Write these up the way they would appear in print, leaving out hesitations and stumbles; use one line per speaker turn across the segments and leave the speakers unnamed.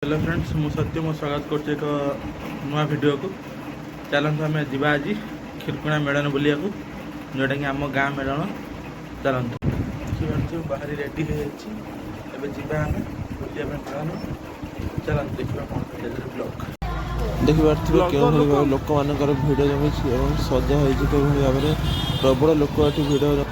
Hello friends, ମୁଁ ସତ୍ୟ, ମୁଁ ସ୍ୱାଗତ କରୁଛି ଏକ ନୂଆ ଭିଡ଼ିଓକୁ। ଚାଲନ୍ତୁ, ଆମେ ଯିବା ଆଜି କ୍ଷୀରକୁଣା ମେଳନ ବୁଲିବାକୁ, ଯେଉଁଟାକି ଆମ ଗାଁ ମେଳନ। ଚାଲନ୍ତୁ। ଦେଖିପାରୁଥିବେ, ବାହାରି ରେଡ଼ି ହେଇଯାଇଛି। ଏବେ ଯିବା ଆମେ ବୁଲିବା ପାଇଁ ମେଳନ। ଚାଲନ୍ତୁ, ଦେଖିବା କ'ଣ ବ୍ଲଗ୍।
ଦେଖିପାରୁଥିବେ, କେଉଁଭଳି ଭାବେ ଲୋକମାନଙ୍କର ଭିଡ଼ ଜମିଛି ଏବଂ ସଜା ହେଇଛି କେଉଁଭଳି ଭାବରେ। ପ୍ରବଳ ଲୋକ ଏଠି ଭିଡ଼।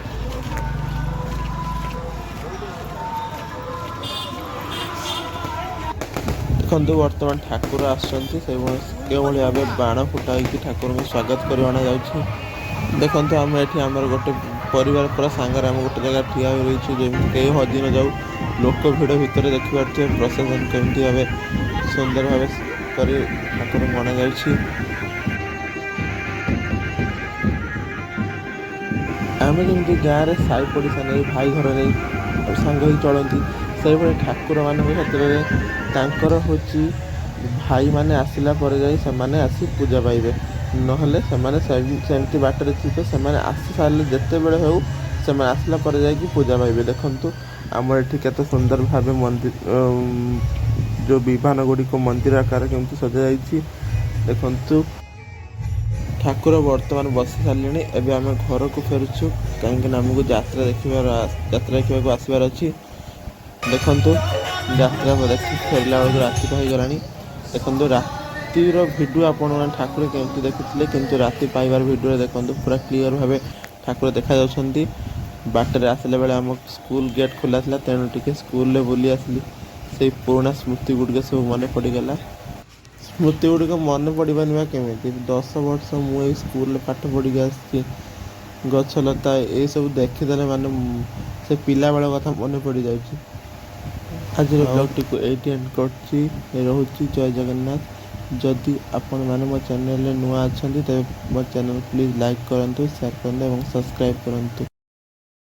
ଦେଖନ୍ତୁ, ବର୍ତ୍ତମାନ ଠାକୁର ଆସୁଛନ୍ତି। ସେଇଭଳି କେଉଁଭଳି ଭାବେ ବାଣ ଫୁଟା ହେଇକି ଠାକୁରଙ୍କୁ ସ୍ୱାଗତ କରି ଅଣାଯାଉଛି। ଦେଖନ୍ତୁ, ଆମେ ଏଠି ଆମର ଗୋଟେ ପରିବାର ପୁରା ସାଙ୍ଗରେ ଆମେ ଗୋଟେ ଜାଗାରେ ଠିଆ ହୋଇ ରହିଛୁ, ଯେମିତି କେହି ହଜି ନ ଯାଉ ଲୋକ ଭିଡ଼ ଭିତରେ। ଦେଖିପାରୁଥିବେ, ପ୍ରସେସନ କେମିତି ଭାବେ ସୁନ୍ଦର ଭାବେ କରି ଠାକୁରଙ୍କୁ ଅଣାଯାଉଛି। ଆମେ ଯେମିତି ଗାଁରେ ସାହି ପଡ଼ିଶା ନେଇ, ଭାଇ ଘର ନେଇ ସାଙ୍ଗ ହେଇ ଚଳନ୍ତି, ସେଇଭଳି ଠାକୁରମାନଙ୍କ କ୍ଷେତ୍ରରେ ତାଙ୍କର ହେଉଛି ଭାଇମାନେ ଆସିଲା ପରେ ଯାଇ ସେମାନେ ଆସି ପୂଜା ପାଇବେ। ନହେଲେ ସେମାନେ ସେମିତି ବାଟରେ ଥିବେ। ସେମାନେ ଆସି ସାରିଲେ, ଯେତେବେଳେ ହେଉ, ସେମାନେ ଆସିଲା ପରେ ଯାଇକି ପୂଜା ପାଇବେ। ଦେଖନ୍ତୁ, ଆମର ଏଠି କେତେ ସୁନ୍ଦର ଭାବେ ମନ୍ଦିର, ଯେଉଁ ବିମାନ ଗୁଡ଼ିକ ମନ୍ଦିର ଆକାର କେମିତି ସଜାଯାଇଛି ଦେଖନ୍ତୁ। ଠାକୁର ବର୍ତ୍ତମାନ ବସି ସାରିଲେଣି। ଏବେ ଆମେ ଘରକୁ ଫେରୁଛୁ, କାହିଁକିନା ଆମକୁ ଯାତ୍ରା ଦେଖିବାକୁ ଆସିବାର ଅଛି। ଦେଖନ୍ତୁ, ଯାତ୍ରା ଦେଖି ଫେରିଲା ବେଳକୁ ରାତି ହେଇଗଲାଣି। ଦେଖନ୍ତୁ, ରାତିର ଭିଡ଼ିଓ ଆପଣମାନେ ଠାକୁର କେମିତି ଦେଖୁଥିଲେ, କିନ୍ତୁ ରାତି ପାଇବାର ଭିଡ଼ିଓରେ ଦେଖନ୍ତୁ, ପୁରା କ୍ଲିଅର ଭାବେ ଠାକୁର ଦେଖାଯାଉଛନ୍ତି। ବାଟରେ ଆସିଲା ବେଳେ ଆମ ସ୍କୁଲ ଗେଟ୍ ଖୋଲା ଥିଲା, ତେଣୁ ଟିକେ ସ୍କୁଲରେ ବୁଲି ଆସିଲି। ସେଇ ପୁରୁଣା ସ୍ମୃତି ଗୁଡ଼ିକ ସବୁ ମନେ ପଡ଼ିଗଲା। ସ୍ମୃତି ଗୁଡ଼ିକ ମନେ ପଡ଼ିବନି ବା କେମିତି? 10 ବର୍ଷ ମୁଁ ଏଇ ସ୍କୁଲରେ ପାଠ ପଢ଼ିକି ଆସିଛି। ଗଛଲତା ଏଇସବୁ ଦେଖିଦେଲେ ମାନେ ସେ ପିଲାବେଳ କଥା ମନେ ପଡ଼ିଯାଉଛି। ଆଜିର ବ୍ଲଗ୍ଟିକୁ ଏଇଠି ଏଣ୍ଡ କରୁଛି, ରହୁଛି। ଜୟ ଜଗନ୍ନାଥ। ଯଦି ଆପଣମାନେ ମୋ ଚ୍ୟାନେଲରେ ନୂଆ ଅଛନ୍ତି, ତେବେ ମୋ ଚ୍ୟାନେଲ ପ୍ଲିଜ୍ ଲାଇକ୍ କରନ୍ତୁ, ସେୟାର କରନ୍ତୁ ଏବଂ ସବସ୍କ୍ରାଇବ୍ କରନ୍ତୁ।